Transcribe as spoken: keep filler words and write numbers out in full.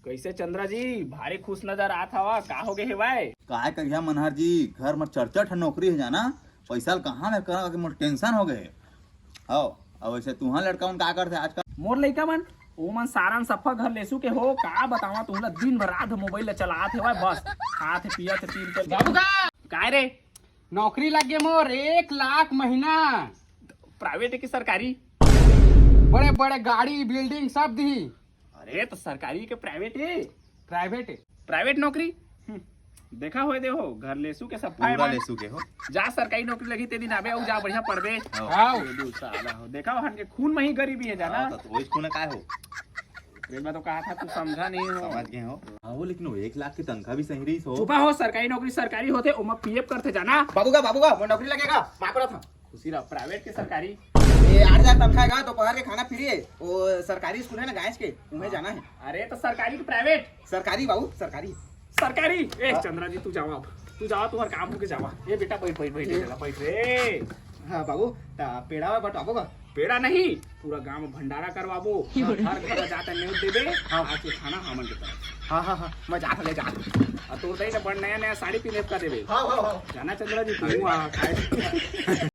कैसे चंद्रा जी, भारी खुश नजर आत हवा, का हो गए हेवय? काय करिहा मनहर जी, घर म चरचर ठन नौकरी हे जाना, पैसा ल कहाँ में करा के मोर टेंशन हो गए। हव, अब वैसे तुहा लड़का मन का करथे आजकल? मोर लइका मन, ओ मन सारन सफा घर लेसू के हो, का बतावा तुमला, दिन भर रात मोबाइल ल चलात हेवय बस, खात हे, पियत हे, तीन टाइम। बाबू का? काय रे? नौकरी लग गे मोर, एक लाख महीना। प्राइवेट हे कि सरकारी? बड़े बड़े गाड़ी, बिल्डिंग सब दिही। अरे तो सरकारी के प्राइवेट हे। प्राइवेट हे। प्राइवेट नौकरी? हम्म, देखा होय दे हो, घर लेसू के सफाई पूरा मन। लेसू के हो। जा सरकारी नौकरी लगी ते दिन आबे, अउ जा बढ़िया पढ़बे। हाँ। ये दू साला हो, देखा हो, हन के खून में ही गरीबी हे जाना। हाँ, तो वही खून काय हो? अरे मैं तो कहा था तू समझा नहीं हो। समझ गए हो। हाँ, वो लेकिन वो एक लाख की तनख्वाह भी सही रही हो। चुपा हो, सरकारी नौकरी सरकारी होथे, ओमा पीएफ करथे जाना। बाबू का, बाबू का, वो नौकरी लगेगा, मैं पढ़ा था। खुशी रहा, प्राइवेट के सरकारी। ये आठ हजार तनख्वाह का, दोपहर के खाना फ्री हे। वो सरकारी स्कूल हे ना गांज के, उहें जाना हे। अरे तो सरकारी के प्राइवेट? सरकारी बाबू, सरकारी। सरकारी? ए हाँ। चंद्रा जी, तू जावा अब, तू जावा, तुम्हार काम होके जावा। ए बेटा, बैठ, बैठ, बैठ, ए। बेटा, बैठ रे। हाँ बाबू, ता पेड़ा वा बंटवाबो का? पेड़ा नहीं, पूरा गांव में भंडारा करवाबो। हाँ। हर घर जाता नेवत देबे, हाँ। आज के खाना हमन के तरफ। हाँ, हाँ, हाँ, मैं जात हूँ, ले जात हूँ। आ तोर दाई ने बड़ नया नया साड़ी पहने का देबे। हाँ, हाँ, हाँ। जाना चंद्रा जी, तू आ, खाए।